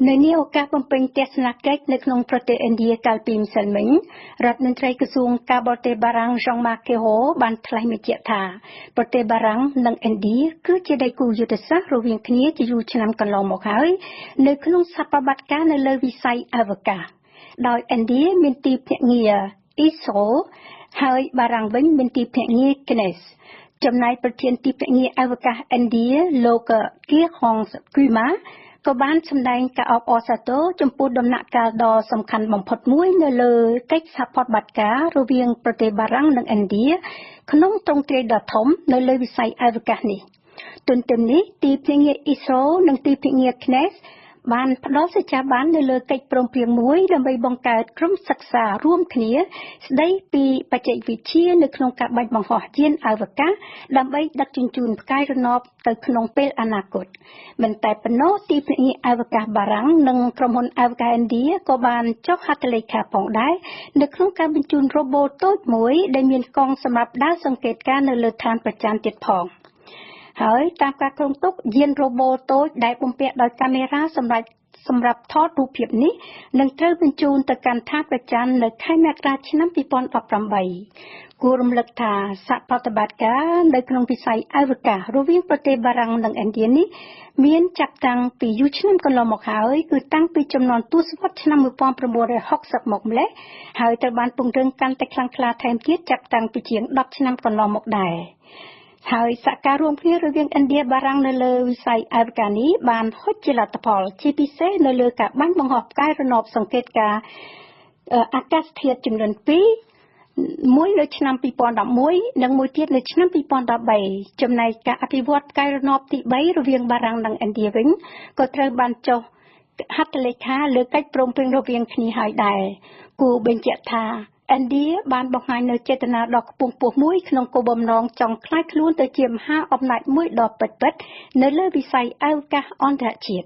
នៅនាឱកាសបំពេញទស្សនកិច្ចនៅក្នុងប្រទេសឥណ្ឌាកាលពីម្សិលមិញ រដ្ឋមន្ត្រីក្រសួងការបរទេសបារាំង Jean-Marc Ayrault បានថ្លែងបញ្ជាក់ថា ប្រទេសបារាំងនិងឥណ្ឌាគឺជាដៃគូយុទ្ធសាស្ត្ររវាងគ្នាជាយូរឆ្នាំកន្លងមកហើយ នៅក្នុងសហប្រតិបត្តិការនៅលើវិស័យអវកាស ដោយឥណ្ឌាមានទីភ្នាក់ងារ ISRO ហើយបារាំងវិញមានទីភ្នាក់ងារ CNES។ ចំណែកប្រធានទីភ្នាក់ងារអវកាសឥណ្ឌា លោក Kiran Kumar ក៏បានសម្ដែងការអបអរសាទរចំពោះដំណាក់កាលដ៏សំខាន់បំផុតមួយនៅលើកិច្ចសហប្រតិបត្តិការរវាងប្រទេសបារាំងនិងឥណ្ឌា ក្នុងទ្រង់ទ្រាយដ៏ធំនៅលើវិស័យអវកាសនេះ។ ទន្ទឹមនេះ ទីភ្នាក់ងារ ISRO និងទីភ្នាក់ងារ CNES បានផ្ដល់សច្ចាប័ននៅលើកិច្ចព្រមព្រៀងមួយ ដើម្បីបង្កើតក្រុមសិក្សារួមគ្នាស្ដីពីបច្ចេកវិទ្យានៅក្នុងការបាញ់បង្ហោះយានអវកាស ដើម្បីដឹកជញ្ជូនផ្កាយរណបទៅក្នុងពេលអនាគត។ មិនតែប៉ុណ្ណោះ ទីភ្នាក់ងារអវកាសបារាំងនិងក្រុមហ៊ុនអវកាសឥណ្ឌា ក៏បានចុះហត្ថលេខាផងដែរ នៅក្នុងការបញ្ជូនរ៉ូបូតតូចមួយដែលមានកង់សម្រាប់ដើរសង្កេតការណ៍នៅលើឋានព្រះច័ន្ទទៀតផង។ ហើយតាមការគ្រោងទុក យានរ៉ូបូតូចដែលបំពាក់ដោយកាមេរ៉ាសម្រាប់ថតរូបភាពនេះ នឹងត្រូវបញ្ជូនទៅកាន់ឋានព្រះច័ន្ទនៅខែមករា ឆ្នាំ2018។ គួររំលឹកថា សហប្រតិបត្តិការនៅក្នុងវិស័យអវកាសរវាងប្រទេសបារាំងនិងឥណ្ឌានេះ មានចាប់តាំងពីយូរឆ្នាំកន្លងមកហើយ គឺតាំងពីចំនួនទសវត្សរ៍ឆ្នាំ1960មកម្លេះ ហើយត្រូវបានពង្រឹងកាន់តែខ្លាំងក្លាថែមទៀត ចាប់តាំងពីជាង10ឆ្នាំកន្លងមកដែរ។ ហើយសហការរួមគ្នារវាងឥណ្ឌាបារាំងនៅលើវិស័យអវកាសនេះ បានហុចជាលទ្ធផល ជាពិសេសនៅលើការបាញ់បង្ហោះផ្កាយរណបសង្កេតការអាកាសធាតុចំនួន2 មួយនៅឆ្នាំ2011 និងមួយទៀតនៅឆ្នាំ2013។ ចំណែកការអភិវឌ្ឍផ្កាយរណបទី3រវាងបារាំងនិងឥណ្ឌាវិញ ក៏ត្រូវបានចុះហត្ថលេខាលើកិច្ចព្រមព្រៀងរវាងគ្នាហើយដែរ។ គួរបញ្ជាក់ថា ឥណ្ឌាបានបង្ហាញនូវចេតនាដ៏ខ្ពង់ខ្ពស់មួយ ក្នុងគោលបំណងចង់ក្លាយខ្លួនទៅជាមហាអំណាចមួយដ៏ពិតៗនៅលើវិស័យអវកាសអន្តរជាតិ។